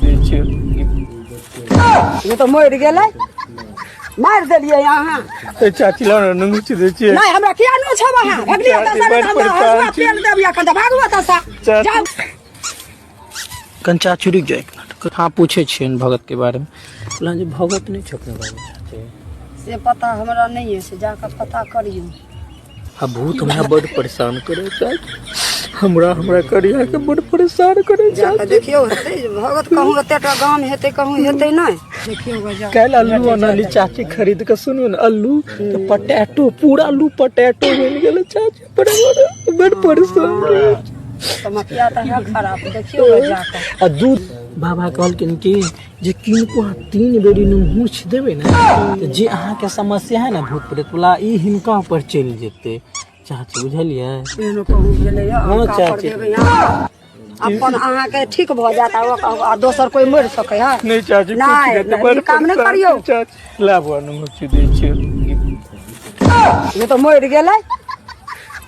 दै छियै। नहि तऽ मरि गेलै, मारि देलियै अहाँ। ए चाची, लाउ ने, नुनू दै छियै। नहि, हमरा किया नो छब अहाँ? भगलियै चाची, तऽ बड़ हमरा परेशान हसुआ छी। पेल देब एखन तऽ भागू एतऽसँ। चाची। जाउ। कनि चाची रुकि जाउ एक मिनट। हाँ, पूछै छियनि भगत के बारे मे। कहलनि जे भगत नहि छै अपने गाँवमे चाची? से पता हमरा नहि अछि, जाकऽ पता करियौ। आ भूत हमरा बड परेशान करै छै, हमरा हमरा करिया के बड परेशान करै छै। जाकऽ देखियौ, हेतै भगत कहूँ? एतेटा गाम हेतै, कहूँ हेतै नहि? देखियौ ग, जा। काल्हि अल्लू अनली चाची खरीद के, सुनू ने, अल्लू तऽ पटैटो, पूरा अल्लू पटैटो बनि गेलै चाची। बड़ बड़ परेशान रहै छै। समस्या तऽ है खराब, देखियौ ग जाकऽ। आ दूध बाबा कहलखिन कि जे किनको अहाँ 3 बेरी नुनहुछ देबै ने तऽ जे अहाँके समस्या है ने भूत प्रेत वाला, ई हिनका पर चलि जेतै चाची, बुझलियै? एहनो कहूँ भेलैए? हँ, हुनका पर चाची। देबै अहाँ अपन, अहाँके ठीक भऽ जायत आ दोसर कोइ मरि सकै है? नहि चाची, कुछ नहि, नहि, नहि, बड़ ई काम नहि परेशान करियौ। छी चाची, लाबू नुनहुछ दै छियै। नहि तऽ मरि गेलै,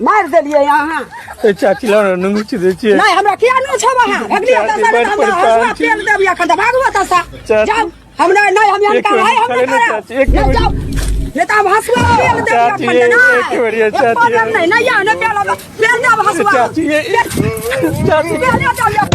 मारि देलियै अहाँ। ए चाची, लाउ ने, नुनहुछ दै छियै। नहि, हमरा किया नो छब अहाँ? भगलियै चाची, तऽ बड़ हमरा परेशान हसुआ छी। पेल देब एखन तऽ भागू एतऽसँ। चाची। जाउ, हमरा नहि, हम एहन एक काम बेर है हम चले नहि ने करब। चाची, एक नहि बेर। जाउ, नहि तऽ हम हसुआ पेल देब चाची, एखन तऽ। एक नहि बेर ये, एको चाची। बेर नहि, नहि आउ, नहि पेलब, पेल देब हसुआ। चाची, चाची। पेले देब।